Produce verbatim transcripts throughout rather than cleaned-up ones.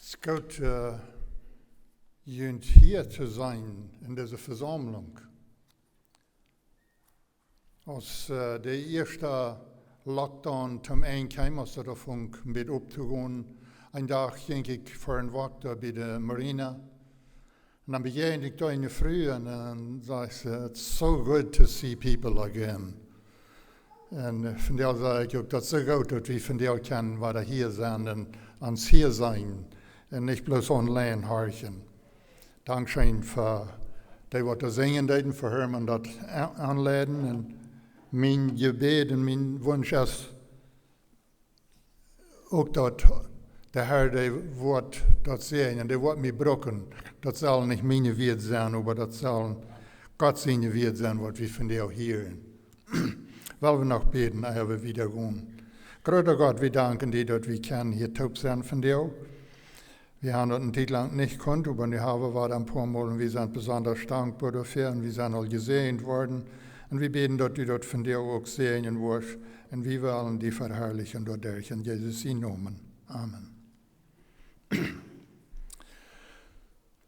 Es goot, äh, junt hia to seenen en dise Vesaumlunk. Aus, äh, de ieeschte Lockdown toom Enj kjeem, aus daut aunfunk met opptogonen, een Dach jinkj ekj fa een Walk doa bie de Marina. Un dan bejäajend ekj doa eene Fru un dan säd see: "It's so good to see people again." Un, äh, vondoag saj ekj uk, daut es soo goot, daut wie vondoag kjennen wada hia sennen un ons hia seenen un nich bloos online horchen. Dankscheen fa dee, waut doa sinjen deeden, fa Herman daut a-, aunleiden. Un mien Jebäd un mien Wunsch es uk, daut de Herr, dee woat daut säajnen, dee woat mie brucken. Daut saul nich miene Wieed sennen, oba daut saul Gott siene Wieed sennen, waut wie vondoag hieren. Well wie noch bäden, ea wie wieda gonen. Groota Gott, wie danken die, daut wie kjennen hia toop sennen vondoag. Wie haben daut eene Tiet lang nich kunt, oba nu haben wie daut een poa Mol un wie sent besonda dankboa doafäa un wie sent aul jesäajent worden. Un wie bäden, daut du daut vondoag uk säajnen woascht. Un wie wellen die veharlichen doaderch, en Jesus sienen Nomen. Amen.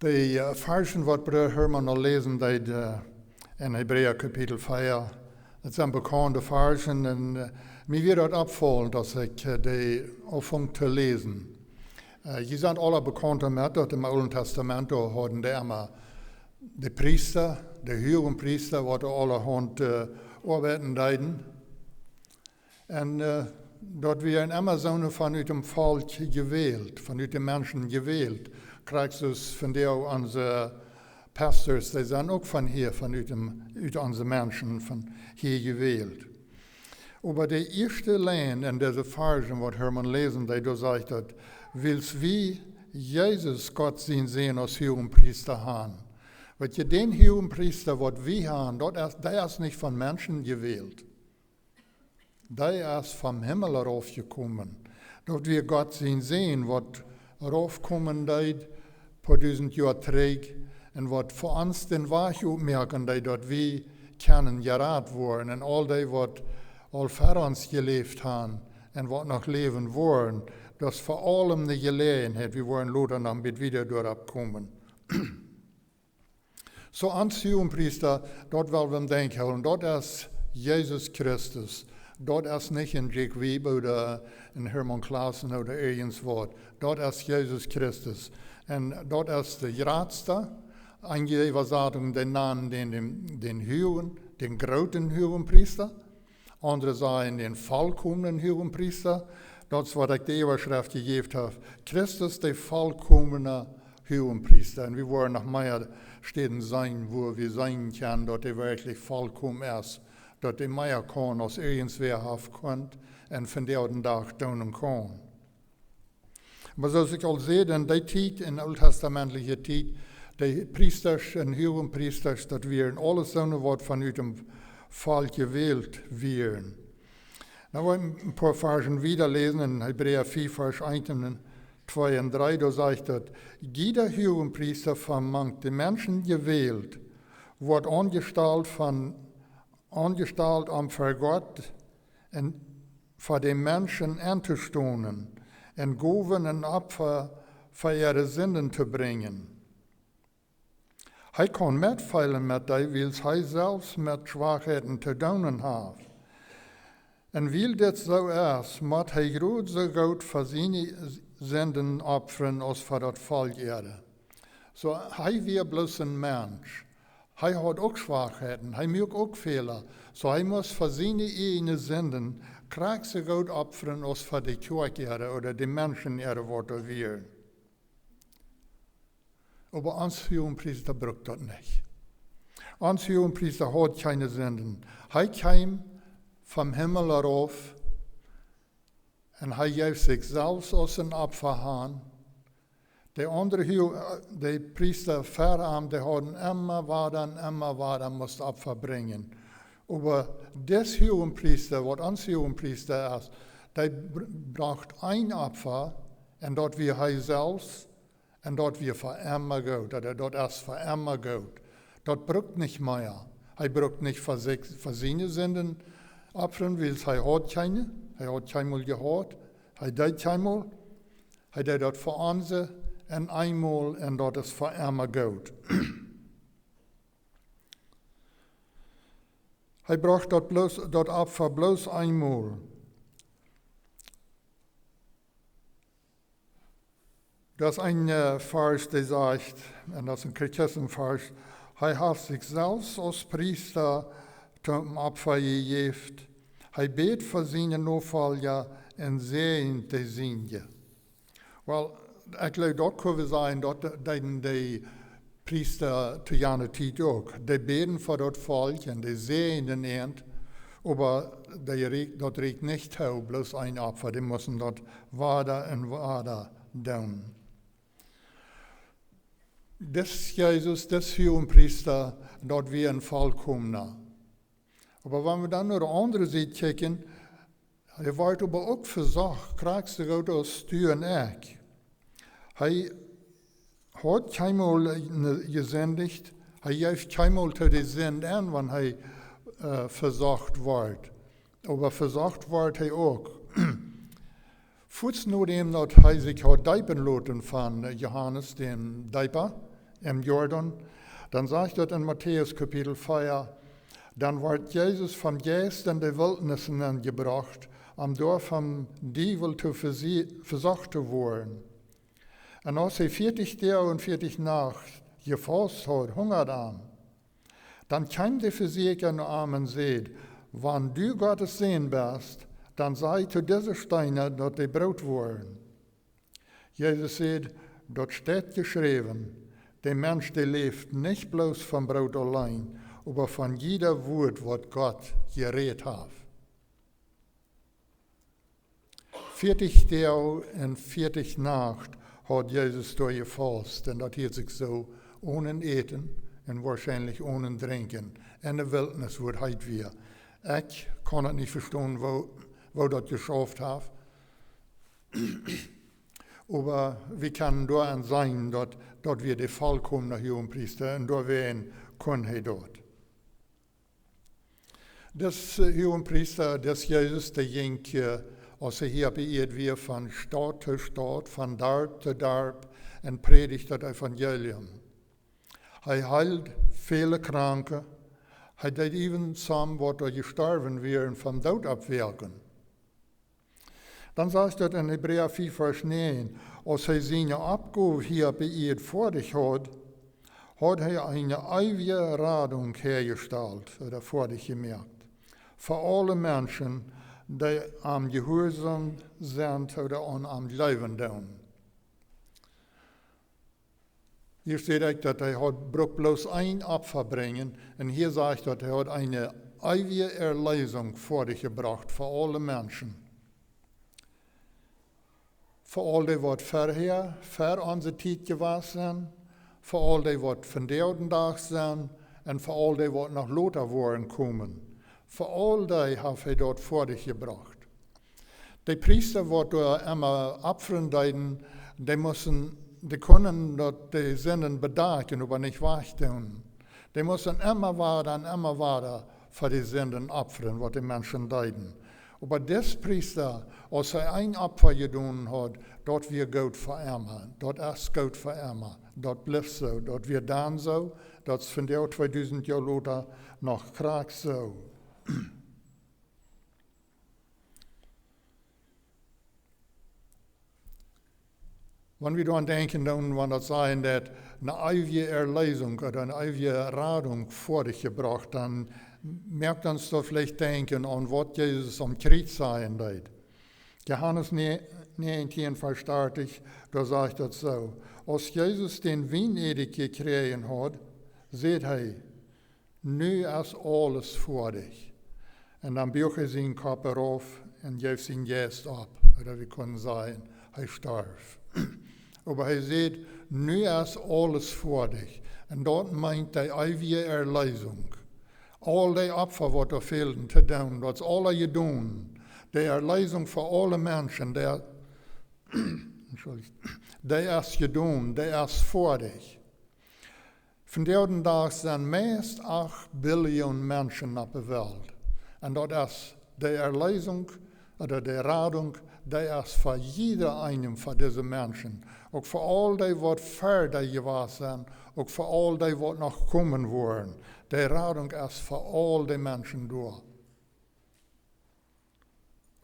De, äh, Varschen, waut Brooda Herman aul läsen deed, äh, en Hebräa Kapitel vea, daut sent bekaunde Varschen un, äh, mie wia daut oppjefollen, aus ekj, äh, dee aunfunk to läsen. Äh, jie sent aula bekaunt doamet, daut em Oolen Testament, doa hauden dee emma de Priesta, de Huagepriesta, waut doa aulahaunt, äh, Oabeiten deeden. Un, äh, daut wieren emma soone von ut däm Volkj jewält, von ut de Menschen jewält. Krakjt soo aus vondoag onse Pastors, dee sent uk von hia, von ut däm, ut onse Menschen von hia jewält. Oba de ieeschte Lien en dise Varschen, waut Herman läsen deed, doa sajcht daut: "Wiels wie Jesus, Gott sien Sän, aus Huagepriesta haben." Weet jie, dän Huagepriesta, waut wie haben, daut es, dee es nich von Menschen jewält. Dee es vom Himmel raufjekomen. Daut wia Gott sien Sän, waut raufkomen deed, poa dusent Joa trigj, un waut fa ons dän Wajch opmoaken deed, daut wie kjennen jerat woaren. Un aul dee, waut aul ver ons jeläft haben un waut noch läwen woaren, daut es fa aulem eene Jeläajenheit. Wie woaren lota noch een bät wieda doaropp komen. Soo, ons Huagepriesta, daut well wie em Denkj hoolen, daut es Jesus Christus. Daut es nich een Jack Wiebe ooda een Herman Klaassen ooda irjent waut. Daut es Jesus Christus. Un daut es de jratsta. Eenje Äwasatunk, dee nanen dän, dän, dän huagen, dän grooten Huagepriesta. Aundre sajen dän volkomnen Huagepriesta. Daut es, waut ekj de Äwaschreft jejäft hab: Christus, de volkomne Huagepriesta. Un wie woaren noch mea Städen seenen, wua wie seenen kjennen, daut hee werkjlich volkomen es. Daut hee mea kaun, aus irjentwäa haft kunt un vondoag dän Dach doonen kaun. Oba soo aus ekj aul säd, en dee Tiet, en ooltestamentliche Tiet, de Priestasch un Huagepriestasch, daut wieren aules soone, waut von ut däm Volkj jewält wieren. Dan well ekj een poa Varschen wieda läsen en Hebräa vea, Varsch eent un twee un dree, doa sajcht daut: "Jieda Huagepriesta von mank de Menschen jewält, woat aunjestalt von, aunjestalt om ver Gott un ver de Menschen auntostonen, un Gowen un Opfa ver äare Sinden to brinjen." Hee kaun metfeelen met dee, wiels hee selfst met Schwakheiten to doonen haft. Un wiels dit soo es, mott hee jrod soo goot ver siene Sinden opfren aus ver daut Volkj äare. Soo, hee wia bloos een Mensch. Hee haud uk Schwakheiten, hee muak uk Fäla. Soo, hee must ver siene ieejne Sinden krakjt soo goot opfren aus ver de Kjoakj äare ooda de Menschen äare, waut doa wieren. Oba ons Huagepriesta brukt daut nich. Ons Huagepriesta haud kjeene Sinden. Hee kjeem vom Himmel rauf un hee jeef sikj selfst aus een Opfa han. De aundre Hu-, de Priesta ver am, dee hauden emma wada un emma wada musst Opfa brinjen. Oba dis Huagepriesta, waut ons Huagepriesta es, dee br-, brocht een Opfa, un daut wia hee selfst, un daut wia fa emma goot, daut, daut es fa emma goot. Daut brukt nich mea. Hee brukt nich ver sikj, ver siene Sinden opfren, wiels hee haud kjeene, hee haud kjeenmol jehaut, hee deed kjeenmol, hee deed daut fa onse, un eemol, un daut es fa emma goot. Hee brocht daut bloos, daut Opfa bloos eemol. Daut es een, äh, Varsch, dee sajcht, un daut es een Katechismusvarsch: "Hee haft sikj selfst aus Priesta toom Opfa jejäft. Hee bät fa siene Nofolja un säajent de Sienje." Well, ekj jleew, daut kjenn wie sajen, daut de, de, de Priesta to jane Tiet uk, dee bäden fa daut Volkj un dee säajenden an, oba dee rieekjt, daut rieekjt nich too, bloos een Opfa, dee musten daut wada un wada doonen. Dis Jesus, dis Huagepriesta, daut wia een Vollkomna. Oba wan wie dan no de aundre Sied kjikjen, hee wort oba uk vesocht, krakjt soo goot aus du un ekj. Hee haud kjeenmol, äh, jesindicht, hee jeef kjeenmol to de Sind en, wan hee, äh, vesocht wort. Oba vesocht wort hee uk. Fuaz nodäm daut hee sikj haud deepen loten von, äh, Johanes dän Deepa em Jordan, dan sajcht daut en Matäus Kapitel vea: "Dan wort Jesus vom Jeist en de Wiltnis nenjebrocht, om doa vom Diewel to vesie-, vesocht to woaren. Un aus hee vieetich Doag un vieetich Nacht jefaust haud, hungad am. Dan kjeem de Vesieekja no am un säd: 'Wan du Gottes Sän best, dan saj to dise Steena, daut dee Broot woaren.' Jesus säd: 'Daut steit jeschräwen: De Mensch, dee läft nich bloos von Broot auleen, oba von jieda Wuat, waut Gott jerät haft.'" Vieetich Doag un vieetich Nacht haud Jesus doa jefaust, un daut hilt sikj soo, onen Äten un woarschienlich onen Drinkjen. En de Wiltnis, wua daut heet wia. Ekj kaun daut nich vestonen, woo, woo daut jeschauft haft. Oba wie kjennen doaraun seenen, daut, daut wia de vollkomne Huagepriesta, un doawäajen kunn hee daut. Dis, äh, Huagepriesta, dis Jesus, dee jinkj, äh, aus hee hia opp de Ieed wia, von Staut to Staut, von Darp to Darp, un prädicht daut Evangelium. Hee heeld väle Kranke, hee deed even some, waut doa jestorwen wieren, vom Doot oppwakjen. Dan sajcht daut en Hebräa fief Varsch näajen: "Aus hee siene Oppgow hia opp de Ieed foadich haud, haud hee eene eewje Radunk häajestalt," ooda foadich jemoakt, "fa aule Menschen, dee am jehuarsom sent ooda aun am jleewen doonen." Hia steit uk, daut hee haud brukt bloos een Opfa brinjen. Un hia sajcht, daut hee haud eene eewje Erlösung foadich jebrocht fa aule Menschen. Fa aul dee, waut verhäa, ver onse Tiet jewast sent, fa aul dee, waut vondoag dän Dach sent, un fa aul dee, waut noch lota woaren komen. Fa aul dee haft hee daut foadich jebrocht. De Priesta, waut doa emma opfren deeden, dee musten, dee kunnen daut, de Sinden bedakjen, oba nich wajchdoonen. Dee musten emma wada un emma wada fa de Sinden opfren, waut de Menschen deeden. Oba dis Priesta, aus hee een Opfa jedonen haud, daut wia goot fa emma. Daut es goot fa emma. Daut blift soo. Daut wia dan soo. Daut es vondoag, tweedusent Joa lota, noch krakjt soo. Wan wie doaraun denkjen, dan, wan daut sajen, daut eene eewje Erlösung ooda eene eewje Radunk foadich jebrocht, dan moakt ons daut veleicht denkjen aun, waut Jesus aum Kjriez sajen deed. Johanes näajentieen, Varsch dartich, doa sajcht daut soo: Aus Jesus dän Wienedich jekjräajen haud, säd hee: "Nu es aules foadich." Un dan buach hee sienen Kopp rauf un jeef sienen Jeist opp. Ooda wie kunnen sajen, hee storf. Oba hee säd: "Nu es aules foadich." Un daut meent de eewje Erlösung. Aul dee Opfa, waut doa fälden to doonen, daut es aula jedonen. De Erlösung fa aule Menschen, dee, entschuldigt, dee es jedonen, dee es foadich. Vondoag dän Dach sent meist acht Billion Menschen opp de Welt. Un daut es de Erlösung, Oba de Radunk, dee es fa jieda eenem, fa dise Menschen. Uk fa aul dee, waut ver dee jewast sent, uk fa aul dee, waut noch komen woaren. De Radunk es fa aul dee Menschen doa.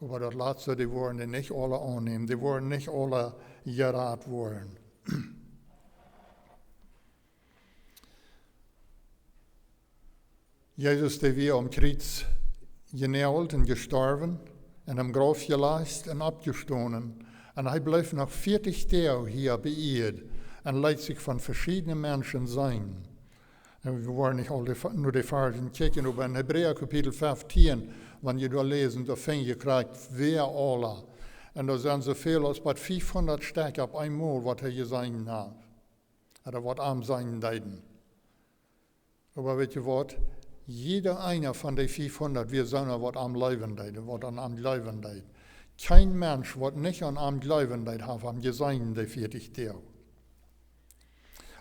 Oba daut latste, dee woaren dee nich aule aunnämen, dee woaren nich aule jerat woaren. Jesus, dee wia aum Kjriez jenault un jestorwen un em Grauf jelajcht un oppjestonen. Un hee bleef noch vieetich Doag hia opp de Ieed un leet sikj von veschiedne Menschen seenen. Un wie woaren nich aul de, no de Varschen kjikjen, oba en Hebräa Kapitel feftieen, wan jie doa läsen, doa finj jie krakjt wäa aula. Un doa sent soo väl aus bat fiefhundat Stekj opp eemol, waut hee jeseenen haft. Ooda waut am seenen deeden. Oba weet jie waut? Jieda eena von dee fiefhundat wia soona, waut am leewen deed, waut aun am jleewen deed. Kjeen Mensch, waut nich aun am jleewen deed, haft am jeseenen, dee vieetich Doag.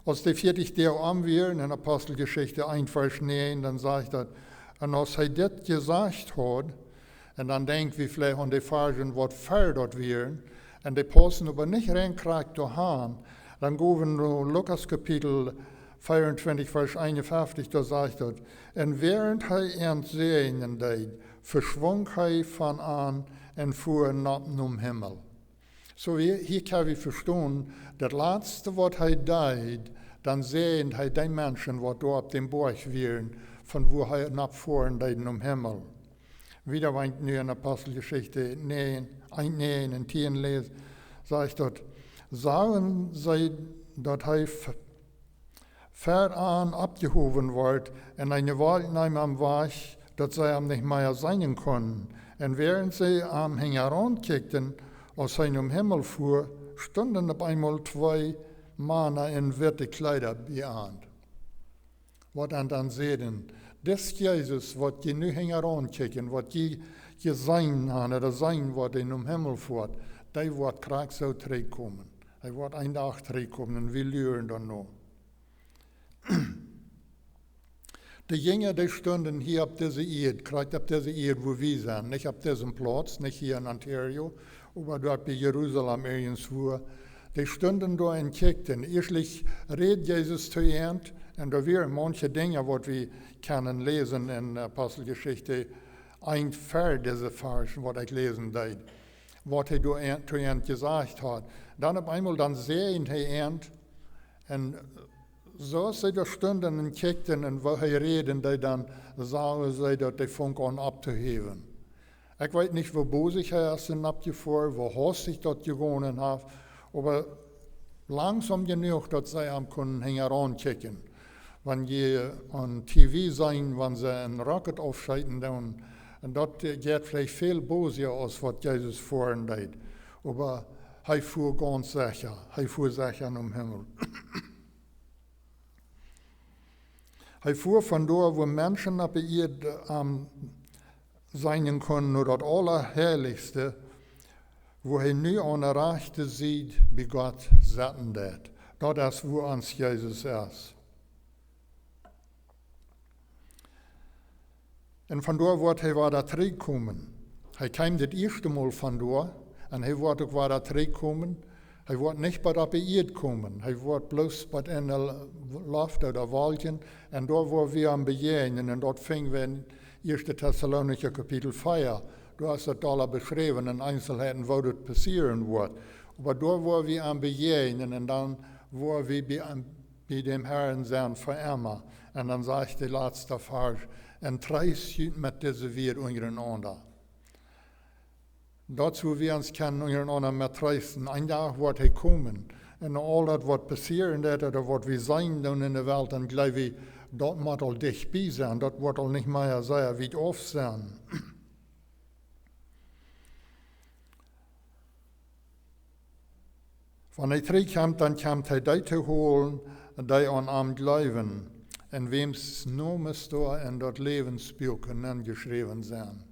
Aus dee vieetich Doag om wieren, en Aposteljeschicht eent Varsch näajen, dan sajcht daut: Un aus hee dit jesajcht haud, un dan denkj wie veleicht aun de Varschen, waut ver daut wieren, un dee paussen oba nich rein krakjt doa han, dan go wie no Lukas Kapitel vea un twintich, Varsch eenunfeftich, doa sajcht daut: Un wäarent hee an säajnen deed, veschwunk hee von an un fua nopp nom Himmel. Soo, wie, hia kjenn wie vestonen, daut latste, waut hee deed, dan säajend hee dee Menschen, waut doa opp dän Boajch wieren, von wua hee nopp foaren deed nom Himmel. Wieda, wan ekj nu en Aposteljeschicht näajen, eent näajen un tieen läs, sajcht daut: Sagen see, daut hee f-, ver an oppjehowen wort, un eene Wolkj neem am wajch, daut see am nich mea seenen kunnen. Un wäarent see am hinjaraun kjikjten, aus hee nom Himmel fua, stunden opp eemol twee Mana en witte Kjleeda bie an. Waut an dan säden: Dis Jesus, waut jie nu hinjaraun kjikjen, waut jie jeseenen han, ooda seenen, waut en nom Himmel foat, dee woat krakjt soo trigjkomen. Hee woat een Dach trigjkomen un wie luren doano. De Jinja, dee stunden hia opp dise Ieed, krakjt opp dise Ieed, wua wie sent. Nich opp disen Plauz, nich hia en Ontario, oba doa bie Jerusalem irjentwua. Dee stunden doa un kjikjten. Ieeschtlich räd Jesus to an, un doa wieren maunche Dinja, waut wie kjennen läsen en Aposteljeschicht eent ver dise Varschen, waut ekj läsen deed, waut hee doa an, to an jesajcht haud. Dan opp eemol, dan säajend hee an, un soo aus see doa stunden un kjikjten un woo hee räden deed, dan sagen see, daut dee funk aun opptohäwen. Ekj weet nich, woo bosich hee es en oppjefoaren, woo haustich daut jegonen haft, oba langsom jenuach, daut see am kunnen hinjaraun kjikjen. Wan jie aun T V seenen, wan see een Rocket aufscheeten doonen, un daut, äh, jeit veleicht väl bosja aus waut Jesus foaren deed. Oba hee fua gaunz secha, hee fua secha nom Himmel. Hee fua von doa, wua Menschen opp de Ieed am seenen kunnen, no daut Aulaheilichste, wua hee nu aun de rajchte Sied bie Gott sitten deit. Daut es, wua ons Jesus es. Un von doa woat hee wada trigjkomen. Hee kjeem daut ieeschte Mol von doa un hee woat uk wada trigjkomen. Hee woat nich bat opp de Ieed komen. Hee woat bloos bat en de Loft ooda Wolkjen. Un doa woa wie am bejäajnen. Un daut finj wie en Ieeschte Tessalonicha Kapitel vea. Doa es daut aula beschräwen en Eenselheiten, woo daut passieren woat. Oba doa woa wie am bejäajnen un dan woa wie bie am, bie däm Herrn sennen fa emma. Un dan sajcht de latste Varsch: Un treest junt met dise Wieed unjarenaunda. Daut wie ons kjennen unjarenaunda met treesten. Een Dach woat hee komen. Un aul daut, waut passieren deit, ooda waut wie seenen doonen en de Welt, dan jleew wie, daut mott aul dicht bie sennen. Daut woat aul nich mea sea wiet auf sennen. Wan hee trigjkjemt, dan kjemt hee dee to holen, dee aun am jleewen, en wäms Nomes doa en daut Läwensbuak enjeschräwen sent.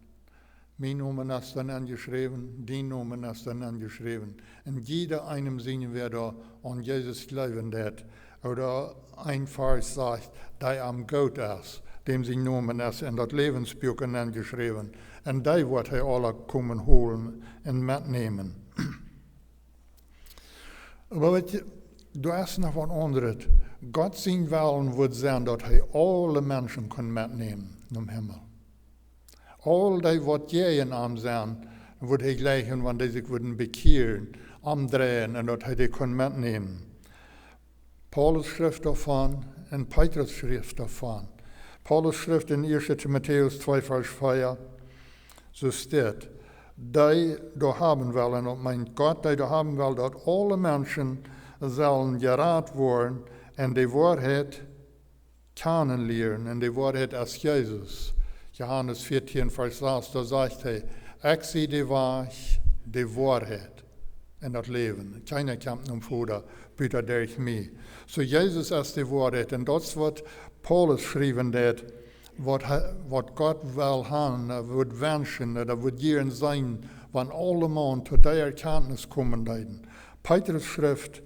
Mien Nomen es doa enjeschräwen, dien Nomen es doa enjeschräwen. Un jieda eenem sienen, wäa doa aun Jesus jleewen deit, ooda eenfach sajcht, dee am goot es, däm sien Nomen es en daut Läwensbuak nenjeschräwen. Un dee woat hee aula komen holen un metnämen. Oba weet jie, doa es noch waut aundret. Gott sien Wellen wudd sennen, daut hee aule Menschen kunn metnämen nom Himmel. Aul dee, waut jäajen am sent, wudd hee jleichen, wan dee sikj wudden bekjieren, omdreien un daut hee dee kunn metnämen. Paulus schrift doavon un Petrus schrift doavon. Paulus schrift en ieeschte Timotäus twee Varsch vea, soo steit: Dee doa haben well, un daut meent Gott, dee doa haben well, daut aule Menschen sellen jerat woaren un de Woarheit kjanen lieren, un de Woarheit es Jesus. Johanes vieetieen Varsch sas, doa sajcht hee: Ekj sie de Wajch, de Woarheit un daut Läwen. Kjeena kjemt nom Voda buta derch mie. Soo Jesus es de Woarheit, un daut es waut Paulus schriewen deed, waut hee, waut Gott well han, äh, wudd wenschen, äh, daut wudd jieren sennen, wan aule Maun to dee Erkjantnis komen deeden. Petrus schrift,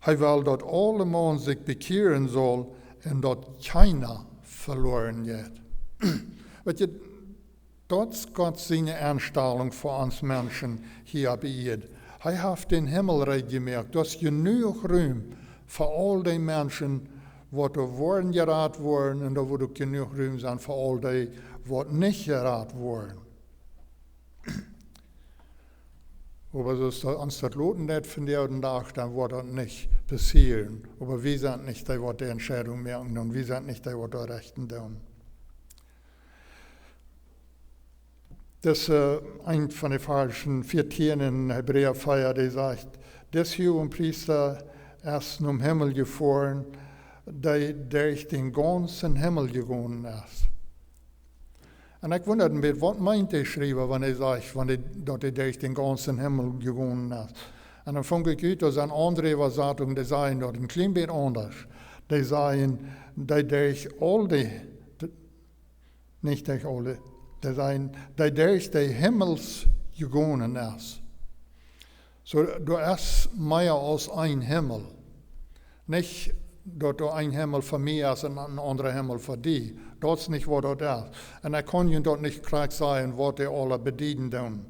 hee well, daut aule Maun sikj bekjieren saul un daut kjeena veloaren jeit. Weet jie, daut es Gott siene Enstalunk fa ons Menschen hia opp Ieed. Hee haft dän Himmel reed jemoakt. Doa es jenuach Rum fa aul dee Menschen, waut doa woaren jerat woaren, un doa woat uk jenuach Rum sennen fa aul dee, waut nich jerat woaren. Oba soo aus daut ons daut loten deit vondoag dän Dach, dan woat daut nich passieren. Oba wie sent nich dee, waut de Entscheidunk moaken doonen, un wie sent nich dee, waut doa rechten doonen. Daut, äh, eent von de Varschen, vieetieen en Hebräa vea, dee sajcht: Dis Huagepriesta es nom Himmel jefoaren, dee derch dän gaunzen Himmel jegonen es. Un ekj wunda een bät, waut meent de Schriewa, wan hee sajcht, wan dee, daut hee derch dän gaunzen Himmel jegonen es? Un dan funk ekj ut, daut sent aundre Äwasatungen, dee sajen daut een kjlien bät aundasch. Dee sajen, dee derch aul de, de, nich derch aul de, dee sajen, dee derch de Himmels jegonen es. Soo, doa es mea aus een Himmel. Nich daut doa een Himmel fa mie es un een aundra Himmel fa die. Daut es nich waut daut es. Un ekj kaun junt daut nich krakjt sajen, waut dee aula bedieden doonen.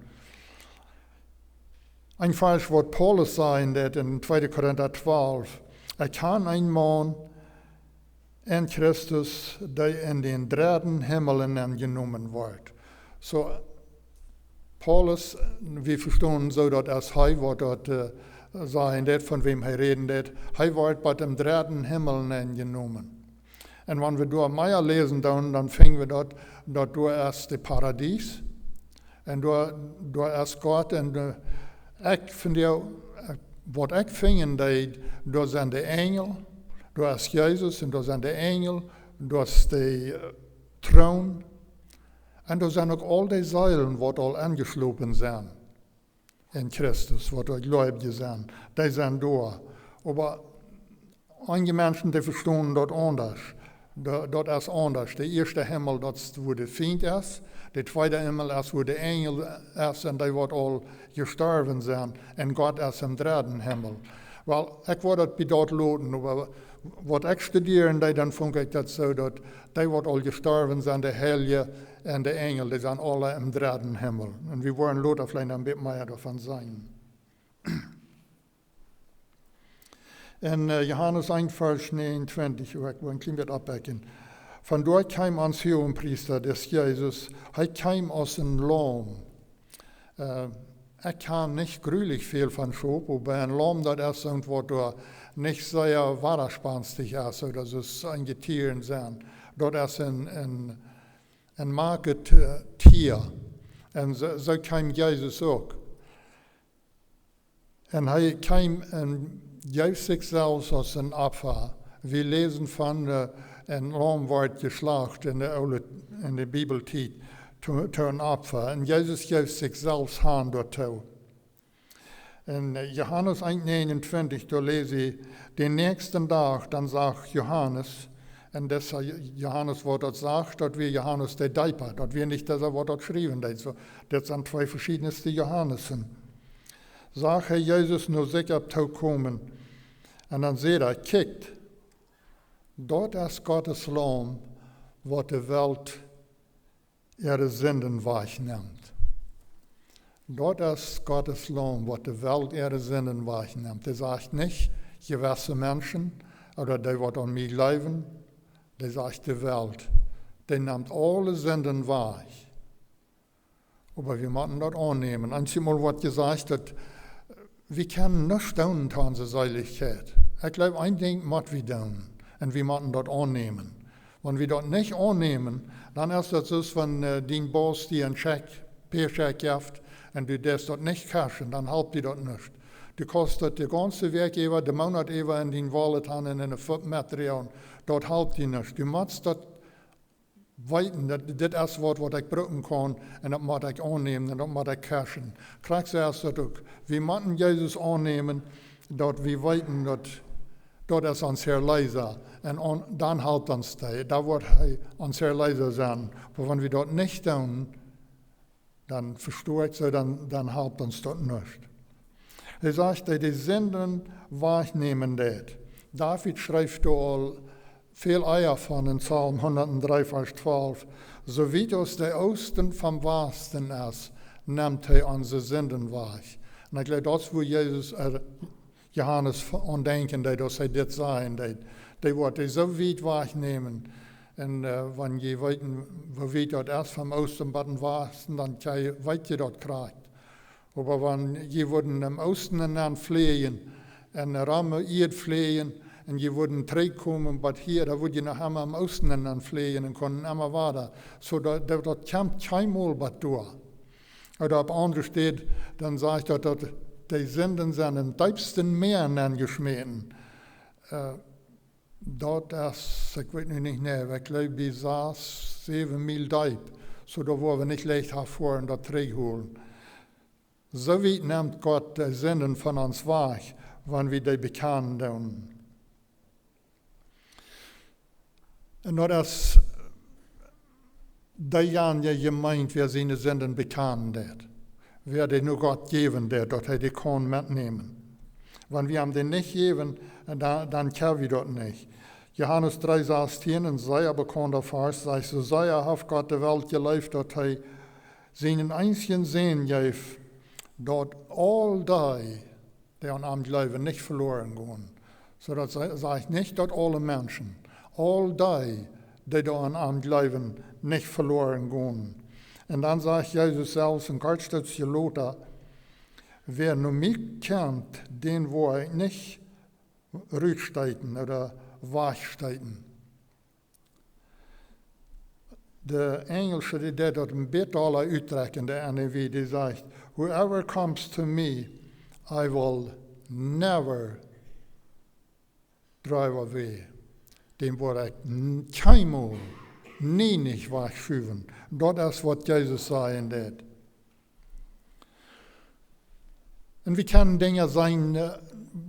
Een Varsch, waut Paulus sajen deed en tweede Korinta twalf: Ekj kjan een Maun en Christus, dee en dän dredden Himmel enenjenomen woat. Soo, Paulus, wie vestonen soo, daut es hee, waut daut, äh, sajen deed, von wäm hee räden deed, hee woat bie dän dredden Himmel enenjenomen. Un wan wie doa mea läsen doonen, dan finjen wie daut, daut doa es de Paradies. Un doa, doa es Gott un, äh, ekj finj, äh, waut ekj finjen deed, doa sent de Enjel, doa es Jesus un doa sent de Enjel, doa es de, äh, Troon. Un doa sent uk aul dee Seelen, waut aul enjeschlopen sent en Christus, waut doa jleewje sent, dee sent doa. Oba eenje Menschen, dee vestonen daut aundasch. Da-, daut es aundasch. De ieeschte Himmel, daut es, wua de Fient es. De tweede Himmel es, wua de Enjel es un dee, waut aul jestorwen sent. Un Gott es em dredden Himmel. Well, ekj woa daut bie daut loten, oba waut ekj studieren deed, dan funk ekj daut soo, daut dee, waut aul jestorwen sent, de Heilje un de Enjel, dee sent aule em dredden Himmel. Un wie woaren lota veleicht een bät mea doavon seenen. En, äh, Johanes eent Varsch negenuntwintich, wua ekj well een kjlien bät oppbakjen. Von doa kjeem ons Huagepriesta, dis Jesus, hee kjeem aus een Laum. Äh, ekj kjan nich grulich väl von Schop, oba een Laum, daut es soont, waut doa nich sea wadaspanstich es, ooda soo aus eenje Tieren sent. Daut es een, een, een makjet, äh, Tia. Un soo, soo kjeem Jesus uk. Un hee kjeem un jeef sikj selfst aus een Opfa. Wie läsen von, äh, een Laum wort jeschlacht en de oole, en de Bibeltiet to, to een Opfa. Un Jesus jeef sikj selfst han doatoo. En, äh, Johanes eent negenuntwintich, doa läs wie, dän näakjsten Dach, dan sach Johanes, un dis, äh, Johanes, waut daut sach, daut wia Johanes de Deepa, daut wia nich dee, waut daut schriewen deed. Soo, dit sent twee veschiedne Johanesen. Sach hee Jesus no sikj opp too komen. Un dan säd hee: Kjikjt, daut es Gott sien Laum, waut de Welt äare Sinden wajchnemt. Daut es Gottes Laum, waut de Welt äare Sinden wajchnemt. Dee sajcht nich jewesse Menschen ooda dee, waut aun mie jleewen, dee sajcht de Welt. Dee nemt aule Sinden wajch. Oba wie motten daut aunnämen. Eenjemol woat jesajcht, daut wie kjennen nuscht doonen to onse Seelichkjeit. Ekj jleew, een Dinkj mott wie doonen. Un wie motten daut aunnämen. Wan wie daut nich aunnämen, dan es daut soo aus wan, äh, dien Boss die een Scheck, Paycheck jeft un du deist daut nich cashen, dan halpt die daut nuscht. Du kaust daut de gaunze Wäakj äwa, de Moonat äwa en dien Wallet han un en de Foot metdroagen. Daut halpt die nuscht. Du motst daut weeten, daut dit es waut, waut ekj brucken kaun un daut mott ekj aunnämen un daut mott ekj cashen. Krakjt soo es daut uk. Wie motten Jesus aunnämen, daut wie weeten, daut, daut es ons Erleesa. Un aun-, dan halpt ons dee, dan woat hee ons Erleesa sennen. Oba wan wie daut nich doonen, dan vestoa ekj soo, dan, dan halpt ons daut nich. Hee sajcht, daut hee de Sinden wajchnämen deed. David schrift doa aul väl ea von en Psalm hundatdree, Varsch twalf: "Soo wiet aus de Oosten vom Wasten es, nemt hee onse Sinden wajch." Un ekj jleew, daut es, wua Jesus, äh, Johanes aun denkjen deed, aus hee dit säd, un dee, dee woat dee soo wiet wajchnämen. Un, äh, wan jie weeten, woo wiet daut es vom Oosten bat en Wasten, dan kje-, weet jie daut krakjt. Oba wan jie wudden em Oosten nenn fleajen, en raume Ieed fleajen, un jie wudden trigjkomen bat hia, dan wudd jie noch emma em Oosten nenn fleajen un kunnen emma wieda. Soo daut, daut, daut kjemt kjeenmol bat doa. Ooda opp aundre Städ, dan sajcht daut, daut de Sinden sent em deepsten Mäa nenjeschmäten. Äh, daut es, ekj weet nu nich, nä, ekj jleew, bie sas, säwen Miel deep. Soo, doa woa wie nich leicht haft foaren, daut trigjholen. Soo wiet nemt Gott de Sinden von ons wajch, wan wie dee bekjanen doonen. Un daut es deejanje jemeent, wäa siene Sinden bekjanen deed. Wäa dee no Gott jäwen deed, daut hee dee kaun metnämen. Wan wie am dee nich jäwen, dan, dan kjenn wie daut nich. Johanes dree sastieen, een sea bekaunda Varsch, sajcht: "Soo sea haft Gott de Welt jeleeft, daut hee sienen eensjen Sän jeef, daut aul dee, dee aun am jleewen, nich veloaren gonen." Soo daut sa-, sajcht nich, daut aule Menschen, aul dee, dee doa aun am jleewen, nich veloaren gonen. Un dan sajcht Jesus selfst een kort Stootje lota: "Wäa no mie kjemt, dän woa ekj nich rutsteeten ooda wajchsteeten." De Enjelsche, dee deit daut een bät aula utdrekjen, de N I V, dee sajcht: "Whoever comes to me, I will never drive away." Dän woa ekj n-, kjeenmol, nie nich wajchschuwen. Daut es waut Jesus sajen deit. Un wie kjennen Dinja seenen, äh,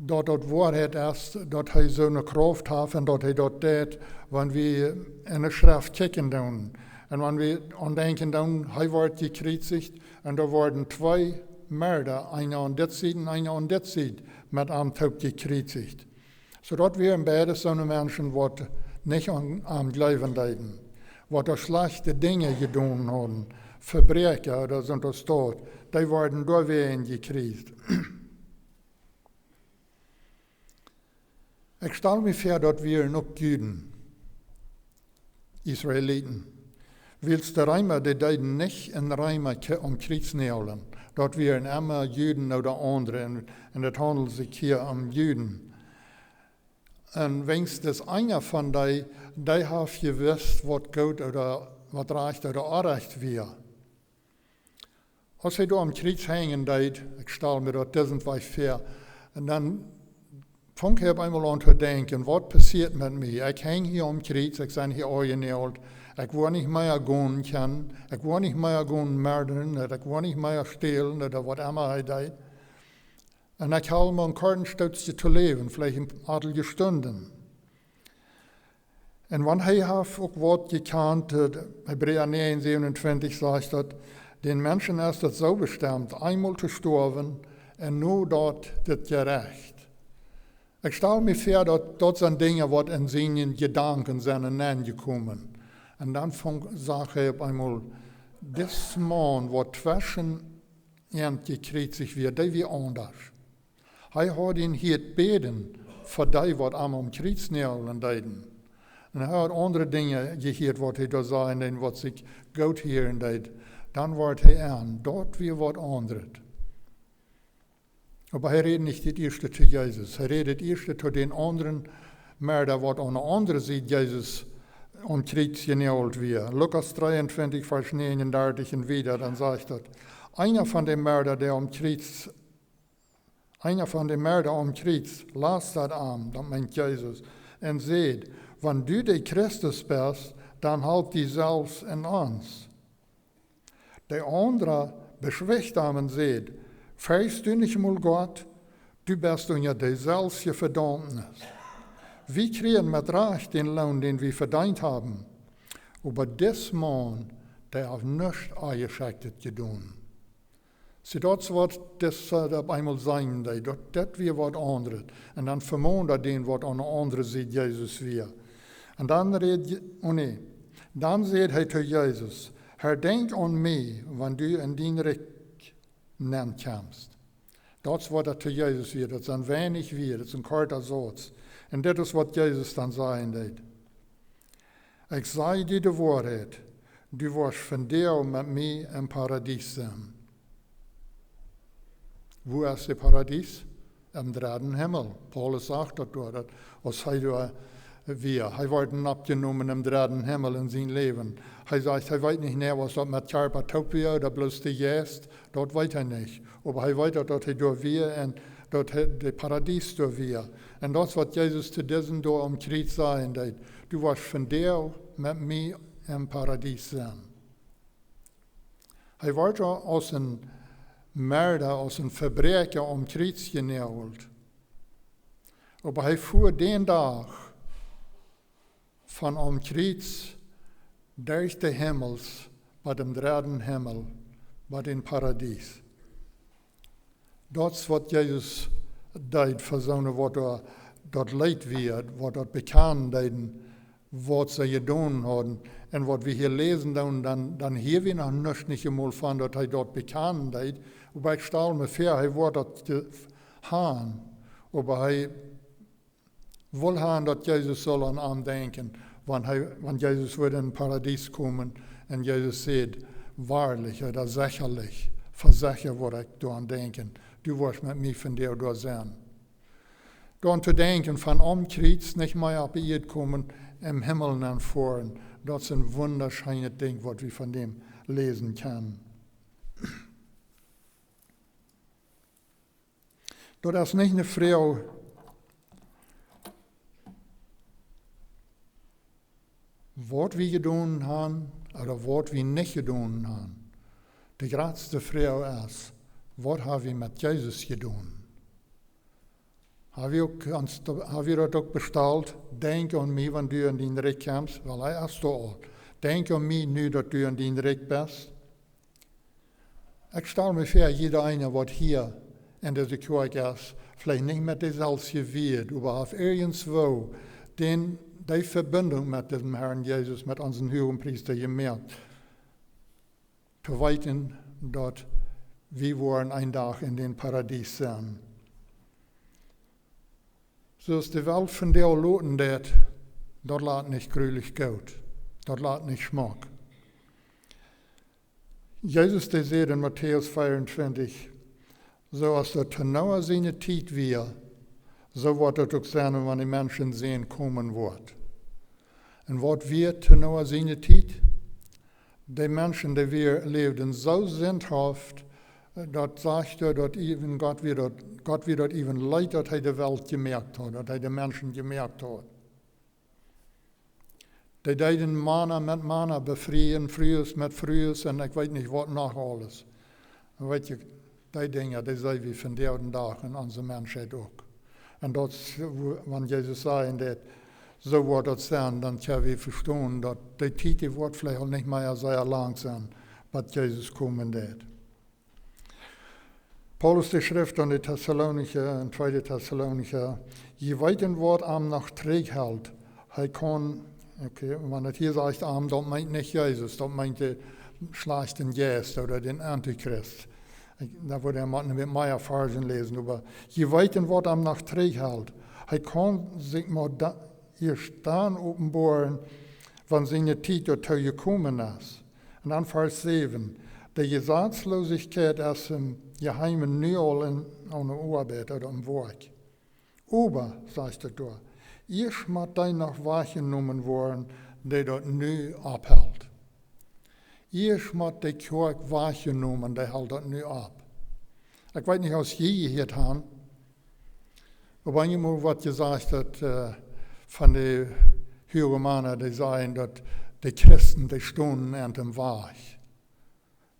daut daut Woarheit es, daut hee soone Krauft haft un daut hee daut deit, wan wie en de Schreft kjikjen doonen. Un wan wie aun denkjen doonen, hee woat jekjriezicht un doa worden twee Merda, eena aun dit Sied un eena aun dit Sied, met am toop jekjriezicht. Soo daut wieren beides soone Menschen, waut nich aun, aun jleewen deeden, waut doa schlajchte Dinja jedonen hauden, Vebräakja ooda soont aus daut, dee worden doawäajen jekjriezicht. Ekj stal mie väa, daut wieren uk Juden, Israeliten. Wiels de Reema, dee deeden nich een Reema kje-, aum Kjriez näajlen. Daut wieren emma Juden ooda aundre, un, un daut haundelt sikj hia om Juden. Un weens eena von dee, dee haft jewist, waut goot ooda waut rajcht ooda orrajcht wia. Aus hee doa aum Kjriez henjen deed, ekj stal mie daut disen Wajch väa, un dan funk hee opp eemol aun to denkjen: "Waut passieet met mie? Ekj henj hia aum Kjriez, ekj sie hia aunjenäajelt. Ekj woa nich mea gonen kjennen, ekj woa nich mea gonen morden, ekj woa nich mea stälen," ooda waut emma hee deed. "Un ekj hab mau een kort Stootje to läwen, veleicht een aundret Stund." Un wan hee haft uk waut jekjant, äh, Hebräa näajen säwenuntwintich sajcht daut: "Dän Menschen es daut soo bestemt, eemol to stoawen un no daut daut Jerecht." Ekj stal mie väa, daut, daut sent Dinja, waut en siene Jedanken sent nenjekomen. Un dan funk, sach hee opp eemol, dis Maun, waut tweschen an jekjriezicht wia, dee wia aundasch. Hee haud hia bäden fa dee, waut am aum Kjriez näajlen deeden. Un hee haud aundre Dinja jehieet, waut hee doa säd, un waut sikj goot hieren deed. Dan wort hee aun, daut wia waut aundret. Oba hee räd nich daut ieeschte to Jesus. Hee räd daut ieeschte to dän aundren Merda, waut aun de aundre Sied Jesus aum Kjriez jenäajelt wia. Lukas dreeuntwintich, Varsch näajenundartich un wieda, dan sajcht daut: Eena von de Merda, dee aum Kjriez, eena von de Merda aum Kjriez, lastad am, daut meent Jesus, un säd: Wan du de Christus best, dan halp die selfst un ons. De aundra beschwicht am un säd: Ferchst du nich mol Gott? Du best unja de selfsje Vedaumnis. Wie kjrieen met Rajcht dän Loon, dän wie vedeent haben. Oba dis Maun, dee haft nuscht Onjeschekjtet jedonen. See, daut es waut dis, äh, opp eemol seenen deed. Daut, daut wia waut aundret. Un dan vemond hee dän, waut aun de aundre Sied Jesus wia. Un dan räd Je-, oh nä. Dan säd hee to Jesus: Herr, denkj aun mie, wan du en dien Rikj nenkjemst. Daut es waut daut to Jesus wia. Daut sent weinich Wieed, daut es een korta Sauz. Un dit es waut Jesus dan sajen deed: Ekj saj die de Woarheit, du woascht vondoag met mie em Paradies sennen. Wua es de Paradies? Em dredden Himmel. Paulus sajcht daut doa, daut aus hee doa wia. Hee wort oppjenomen em dredden Himmel en sien Läwen. Hee sajcht, hee weet nich mea, waut daut met Kjarpa toop wia, ooda bloos de Jeist, daut weet hee nich. Oba hee weet daut, daut hee doa wia un daut hee, de Paradies doa wia. Un daut es waut Jesus to disen doa aum Kjriez sajen deed: Du woascht vondoag met mie em Paradies sennen. Hee wort aus een Merda, aus een Vebräakja aum Kjriez jenäajelt. Oba hee fua dän Dach von aum Kjriez derch de Himmels bat dän dredden Himmel, bat dän Paradies. Daut es waut Jesus deed fa soone, waut doa, daut leet wia, waut daut bekjanen deeden, waut see jedonen hauden. Un waut wie hia läsen doonen, dan, dan hia wie noch nuscht nich emol von, daut hee daut bekjanen deed. Oba ekj stal mie väa, hee wudd daut je-, han. Oba hee wull han, daut Jesus sull aun am denkjen, wan hee, wan Jesus wudd em Paradies komen. Un Jesus säd: Woarlich, ooda sechalich, fa secha wudd ekj doaraun denkjen. Du woascht met mie vondoag doa sennen. Doaraun to denkjen, von aum Kjriez nich mea opp de Ieed komen, em Himmel nenfoaren. Daut es een wundascheenet Dinkj, waut wie von däm läsen kjennen. Daut es nich ne Froag, waut wie jedonen han ooda waut wie nich jedonen han. De jratste Froag es, waut ha wie met Jesus jedonen? Ha wie uk ons, ha wie daut uk bestalt? Denkj aun mie, wan du en dien Rikj kjemst, wiels hee es doa aul. Denkj aun mie nu, daut du en dien Rikj best. Ekj stal mie väa, jieda eena, waut hia en dise Kjoakj es, veleicht nich met deeselwje Wieed, oba haft irjentwoo dän, dee Vebinjunk met dän Herrn Jesus, met onsen Huagenpriesta jemoakt, to weeten, daut wie woaren een Dach en dän Paradies sennen. Soo aus de Welt vondoag loten deit, daut lat nich grulich goot. Daut lat nich schmock. Jesus, dee säd en Matäus vea un twintich: Soo aus daut to Noah siene Tiet wia, soo woat daut uk sennen, wan de Menschensän komen woat. Un waut wia to Noah siene Tiet? De Menschen, dee wia, läwden soo sindhaft, daut sajcht doa, daut äwen Gott wia daut, Gott wia daut äwen leet, daut hee de Welt jemoakt haud, daut hee de Menschen jemoakt haud. Dee deeden Mana met Mana befrieen, Frues met Frues un ekj weet nich waut noch aules. Un weet jie, dee Dinja, dee seenen wie vondoag dän Dach en onse Menschheit uk. Un daut es, wua-, wan Jesus sajen deit, soo woat daut sennen, dan kjenn wie vestonen, daut de Tiet, dee woat veleicht aul nich mea sea lang sennen, bat Jesus komen deit. Paulus, dee schrift aun de Tessalonicha, en tweede Tessalonicha: Jie weeten, waut am noch trigjhelt. Hee kaun, Okay, wan daut hia sajcht am, daut meent nich Jesus, daut meent dän schlajchten Jeist ooda dän Antichrist. Ekj, doa wudd ekj mau noch met mea Varschen läsen, oba jie weeten, waut am noch trigj helt. Hee kaun sikj mau da, ieescht dan openboaren, wan siene Tiet doatoo jekomen es. Un dan Varsch säwen: De Jesazloosichkjeit es em Jeheimen nu aul en, aun de Oabeit ooda aum Woakj. Oba, sajcht et doa, ieescht mott dee noch wajchjenomen woaren, dee daut nu opphelt. Ieescht mott de Kjoakj wajchjenomen, dee helt daut nu opp. Ekj weet nich, aus jie jehieet han, oba eemol woat jesajcht daut, äh, von de huage Mana, dee sajen daut de Christen, dee stonen aun däm Wajch.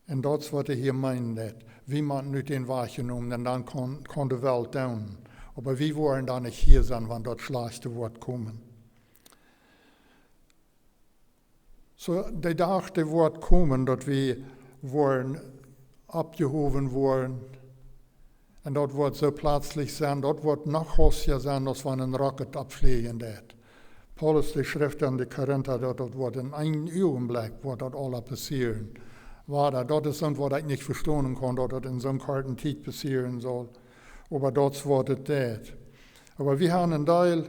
Un daut es waut hee hia meent, daut wie motten nu dän Wajch jenomen, un dan kaun, kaun de Welt doonen. Oba wie woaren dan nich hia sennen, wan daut schlajchte woat komen. Soo, de Dach, dee woat komen, daut wie woaren oppjehowen woaren. Un daut woat soo pletslich sennen, daut woat noch haustja sennen, aus wan een Rocket oppfleajen deit. Paulus, dee schrift aun de Korinta, daut daut woat en een Uagenblekj, woat daut aula passieren. Wada, daut es soont, waut ekj nich vestonen kaun, daut daut en soon korte Tiet passieren saul. Oba daut es waut et deit. Oba wie han een Deel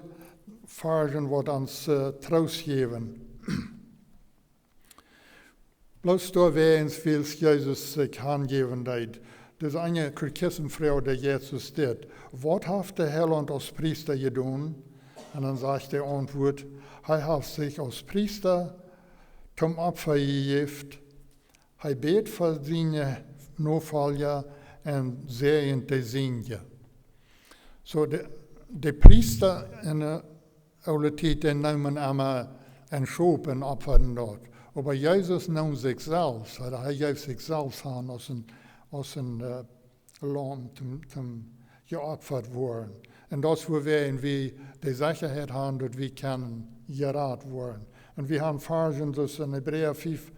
Varschen, waut ons, äh, Troost jäwen. Bloos doawäajen, wiels Jesus sikj hanjäwen deed. Dis eene Katechismus froagt dän Jesus dit: Waut haft de Heilaunt aus Priesta jedonen? Un dan sajcht de Auntwuat: Hee haft sikj aus Priesta toom Opfa jejäft. Hee bät fa siene Nofolja un säajent de Sienje. Soo, de, de Priesta en de oole Tiet, dee neemen emma een Schop un opfaden daut. Oba Jesus neem sikj selfst, ooda hee jeef sikj selfst han aus een, aus een, äh, Laum toom, toom jeopfat woaren. Un daut es wuawäajen wie de Sechaheit han, daut wie kjennen jerat woaren. Un wie han Varschen, soo aus en Hebräa fief,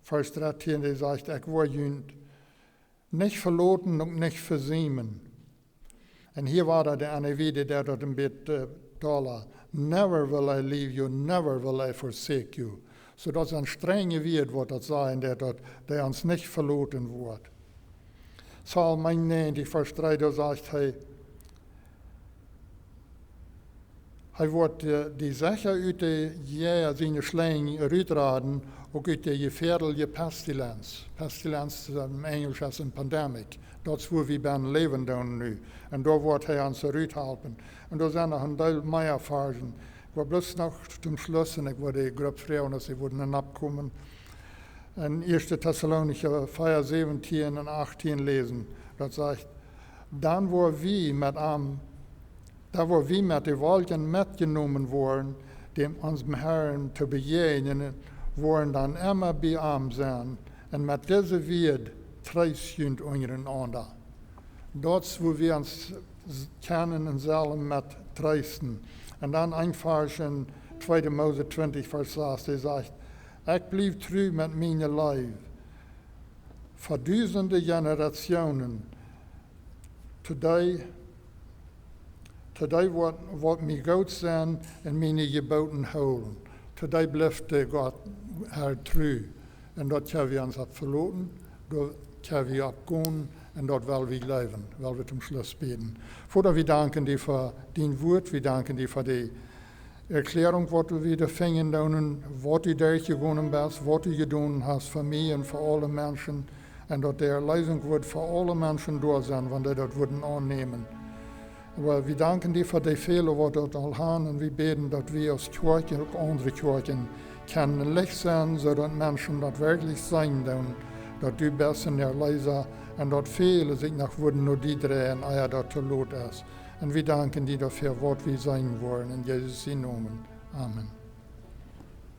Varsch dartieen, dee sajcht: Ekj woa junt nich veloten, uk nich vesiemen. Un hia wia daut de N I V, dee deed daut een bät, äh, dolla. Never will I leave you, never will I forsake you. Soo daut es een strenja Wieed, waut daut sajen deit, daut, daut hee ons nich veloten woat. Psalm eenunnäajentich, Varsch dree, doa sajcht hee, hee woat, äh, die secha ut de Jäaja siene Schlenj rutraden, uk ut de jefäadelje Pestilenz. Pestilenz, äh, em Enjlisch es een pandemic. Daut es wua wie bennen läwen doonen nu. Un doa woat hee ons ruthalpen. Un doa sent noch een Deel mea Varschen. Ekj woa bloos noch toom Schluss, un ekj woa de Grupp froagen, aus see wudden nopp komen, en Ieeschte Tessalonicha vea, säwentieen un achtieen läsen. Daut sajcht: Dan woa wie met am, dan woa wie met de Wolkjen metjenomen woaren, däm, onsem Harn to bejäajnen, woaren dan emma bie am sennen. Un met dise Wieed treest junt unjarenaunda. Daut es, wua wie ons s-, kjennen un sellen met treesten. Un dan een Varsch en Tweede Mose twintich, Varsch sas, dee sajcht: Ekj bliew tru met miene Leew fa dusende Jenerationen, to dee, to dee waut, waut mie goot sent un miene Jeboten hoolen. To dee blift de Gott, Har, tru. Un daut kjenn wie ons opp veloten, doa kjenn wie opp gonen, un daut well wie jleewen, well wie toom Schluss bäden. Voda, wie danken die fa dien Wuat, wie danken die fa de Erkjläarunk, waut wie doa finjen doonen, waut du derchjegonen best, waut du jedonen hast fa mie un fa aule Menschen, un daut de Erleesunk woat fa aule Menschen doa sennen, wan dee daut wudden aunnämen. Oba wie danken die fa dee väle, waut daut aul han, un wie bäden, daut wie aus Kjoakj un uk aundre Kjoakjen kjennen Licht sennen, soo daut Menschen daut werkjlich seenen doonen, daut du best een Erleesa, un daut väle sikj noch wudden no die dreien, ea daut too lot es. Un wie danken die doafäa, waut wie seenen woaren, en Jesus sienen Nomen. Amen.